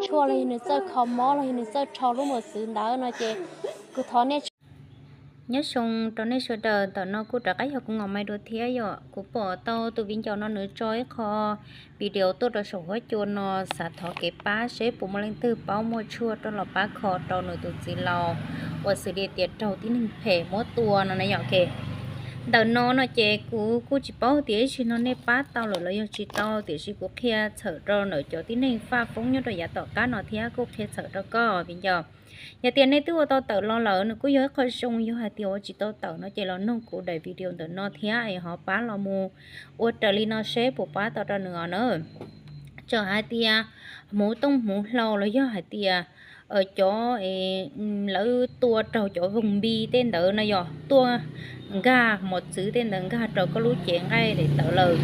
tshuaj los yog nws txawj kho mob los yog nws txawj rho lub mos txwv ntawd no ces kuv thov nej. Nyob zoo rau nej sawv daws, ntawm no kuj rov qab yog kuv Ngos Mai dua thiab yom. Kuv pom tau tus viv ncaus no nws tso ib qho video tuaj rau saum huab cua no, xav thov kev pab seb puas muaj leej twg paub muaj tshuaj rov los pab kho rau nws tus txiv laus uas xws li tias raug tib neeg phem muab tua no na yom. Ntawm no no ces kuv kuj tsis paub tias ib sim no nej pab tau lawm los yog tsis tau, tiam sis kuv qhia txhawm rau ntawm cov tib neeg faj foob nyob rau yav tom qab no thiab kuj qhia txhawm rau koj viv ncaus. Yog tias nej twb ua tau tawm los lawm nws kuj yog ib qho zoo, yog hais tias ua tsis tau tawm no ces los noog kuv daim video ntawm no thiab es ho pab los mus ua raws li no seb puas pab tau rau nws os na. Txawm hais tias hmuv tooj hmuv hlau los yog hais tias cov lawv tua raug cov voos npi tej ntawd no yog tuaj nkag mos txwv tej ntawd nkag rau koj lub cev nqaij daim tawv lawm,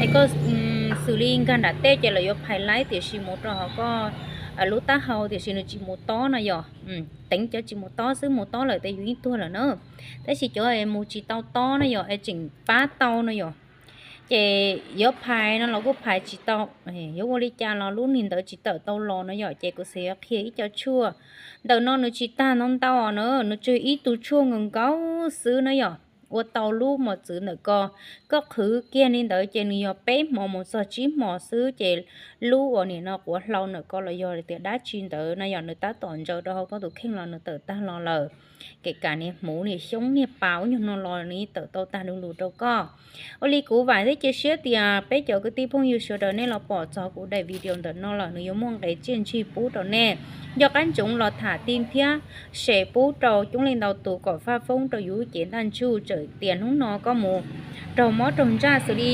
es koj xws li nkag nram tej ces lawv yuav phais laib, tiam sis mus rau hauv koj lub taub hau tiam sis nws tsis mus tob no yom. Teev cov tsis mus tob xwb, mus tob lawm ces yus yeej tuag lawm na. Tab sis cov mus tsis tau tob no yom es tseem pab tau no yom, ces yuav phais no los kuj phais tsis tau. Yuav ua li cas los lub niag ntawd tsis tawm tau los no yom, ces kuv xav yuav qhia ib co tshuaj. Ntawm no nws tsis tag ntau ntau na, nws tsuas ib tug tshuaj nkaus nkaus xwb na yom. Ua tau lub mos txwv ntawm ko, koj qhwv kiag li ntawd ces nws yog peb hmo mus txog tsib hmos xwb ces lub uas nim no quav hlau ntawm ko los yog tias dab tsi ntawd no yog nws tab tom ntsaws rau hauv koj tus kheej los nws tawm tag los lawm. Kev kam niag hmuv niag xyoob niag pas ub nyuag no los nws tawm tau tag du lug rau koj. Ua li kuv vam thiab cia siab tias peb cov kwv tij phooj ywg sawv daws nej los pom txog kuv daim video ntawm no lawm nws yuav muaj nqe txiaj ntsig pub rau nej. Nco qab ntsoov los tham ti thiab share pub rau coob leej ntau tus kom faj foob rau yus cev ntaj ntsug, txawm tias hnub no koj mus raug mob raug ntsaj xws li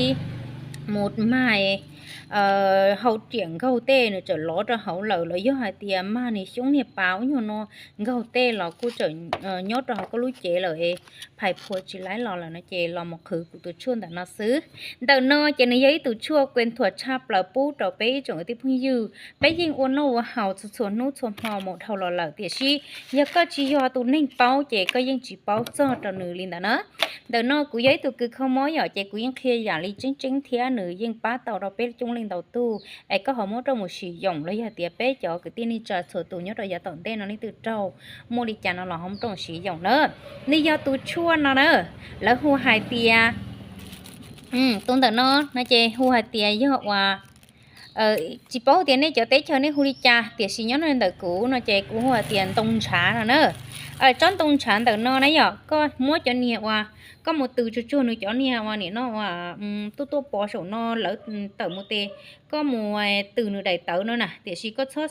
mus mag hau riam nkaug tej nws txawm lov rau hauv lawm, los yog hais tias mag niag xyoob niag pas ub nyuag no nkaug tej los kuj txawm nyob rau hauv koj lub cev lawm es phais phua tsis laib los lawm no ces los mus qhwv kuv tus tshuaj ntawm no xwb. Ntawm no ces nws yog ib tus tshuaj kws thuam tshaj plaws pub rau peb ib tsoom kwv tij phooj ywg. Peb yeej ua noj ua haus txhua txhua hnub txhua hmo mus dhau los lawm, tiam sis yog koj tsis yog tus neeg paub ces koj yeej tsis paub txog rau nws li ntawd na. Ntawm no kuv yog ib tug kws kho mob yom, ces kuv yeej qhia yam li tseeb tseeb thiab nws yeej pab tau rau peb coob leej ntau tug. Es koj ho muab rau mus sim yoom los yog tias peb cov kwv tij neej tsa txhua tus nyob rau yav tom ntej no leej twg raug muaj li cas no los ho muab rau mus sim yoom na. Nws yog tus tshuaj no na, lawv hu hais tias, tus ntawm no no ces hu hais tias yog uas, tsis paub tias nej cov teb chaws nej hu li cas, tiam sis nyob ntawm kuv no ces kuv hu hais tias ntoo ntshav no na. Tsob ntoo ntshav ntawm no na yom, koj muab cov niag uas koj mus tws tsuag tsuag nws cov niag uas nim no uas tuaj tuaj pov saum no lawv tawm mus tes, koj mus tws nws daim tawv no na, tiam sis koj txhob